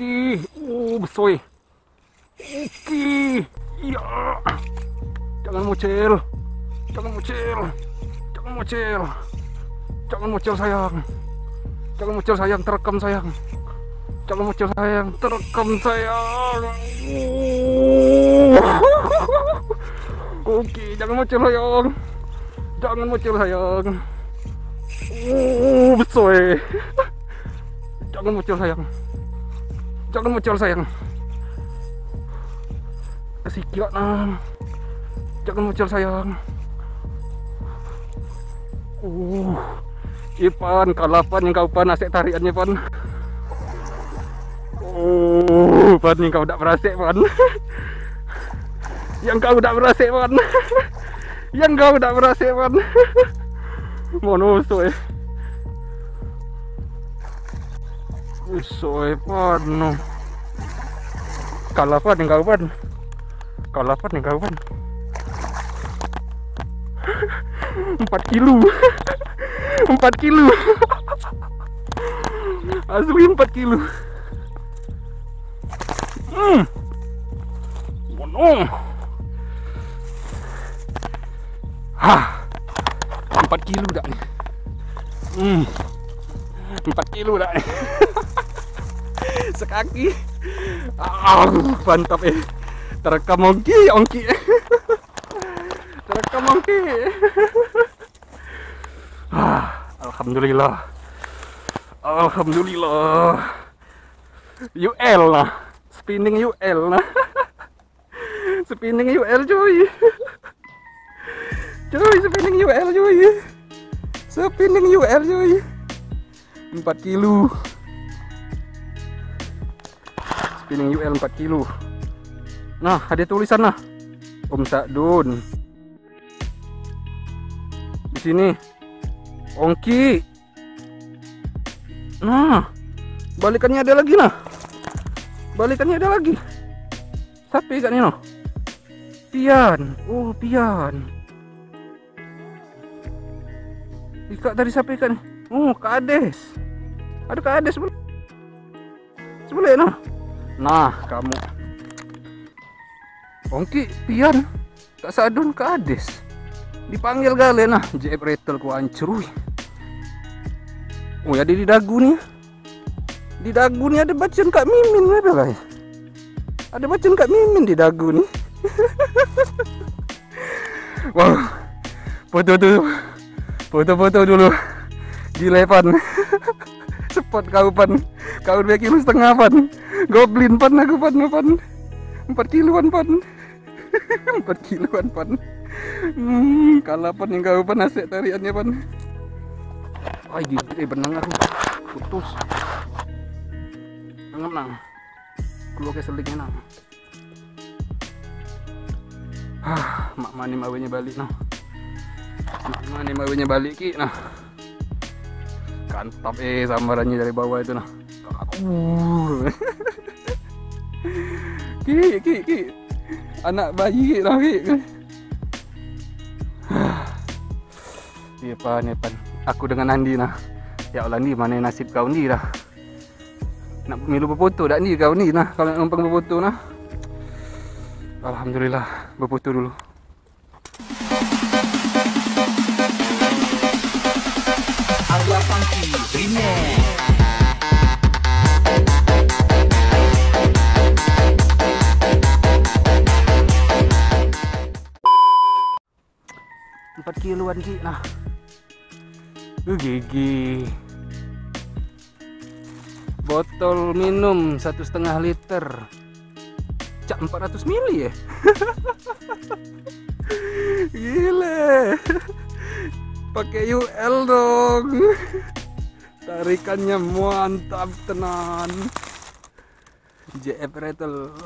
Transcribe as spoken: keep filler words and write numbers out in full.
Oke. Uh, besoe. Oke. Iya. Jangan mocel. Jangan mocel. Jangan mocel. Jangan mocel, sayang. Jangan mocel, sayang, terekam, sayang. Jangan mocel, sayang, terekam, sayang. Uh. Oke, jangan mocel, sayang. Jangan mocel, sayang. Uh, besoe. Jangan mocel, sayang. Jangan mocel, sayang. Kesikik, nang. Jangan mocel, sayang. Uh. Ipan, kalah, Pan, yang kau, Pan, asek tarikannya, Pan. Oh, Pan, yang kau dak berasek, Pan. Yang kau dak berasek, Pan. Yang kau dak berasek, Pan. Mono soe. Soe, Pan, no. Kalah, Pan, yang kau, Pan. Kalah, Pan, yang kau, Pan. Empat kilo. Empat kilo. Asli empat kilo. Hmm. Bono. Hah. Empat kilo dak ni. Hmm. Empat kilo dak ni. Sekaki. Ah, mantap, eh. Terekam ongki, ongki. Terekam ongki. Ah, alhamdulillah. Alhamdulillah. U L nah. Spinning U L nah. Spinning U L, cuy. Cuy, spinning U L, cuy. Spinning U L, cuy. Empat kilo. Spinning U L empat kilo. Nah, ada tulisan nah. Om Sakdun. Di sini. Ongki. Nah, balikannya ada lagi nah. Balikannya ada lagi. Sape ikan ni noh? Pian. Oh, pian. Ikak tadi sape ikan ni? Oh, kades. Ada kades. Sebelah nah. Nah, kamu. Ongki, pian. Kak Sadun, kades. Dipanggil gale nah, J F Retel ku hancur, ui. Oh, ada di dagu ni. Di dagu ni ada bacaan Kak Mimin, ada lah. Ada bacaan Kak Mimin di dagu ni. Wah. Foto tu. Foto-foto dulu. Gile, Pan. Cepet kau, Pan. Kau dua kilo setengah, Pan. Goblin, Pan, aku, Pan, Pan. Empat kiloan, Pan. Empat kiloan, Pan. Hmm, kalah, Pan, yang kau, Pan, asek tarikannya, Pan. Ai, gigit, eh, benang aku. Putus. Nangap, nang. Keluar ke seliknya, nang. Hah, mak mane mawenye balik, nah. Mak mane mawenye balik, ki, nah. Kantap, eh, sambarannya dari bawah itu, nah. Uh. Ki, ki, ki. Anak bayi, ki, nah, ki. Hah. Iya, Pan, iya, Pan. Aku dengan Andi, nah. Ya Allah, Andi, mana nasib kau, Andi, dah. Nak milu befoto dak ni kau ni, nah, kalau nak numpang befoto, nah. Alhamdulillah, befoto dulu. Arya Sangki Remix. Empat kiloan, ki, nah. Uh, gigi. Botol minum satu setengah liter. Cak empat ratus mili, ya? Gile. Pakai U L dong. Tarikannya mantap tenan. J F Rattle.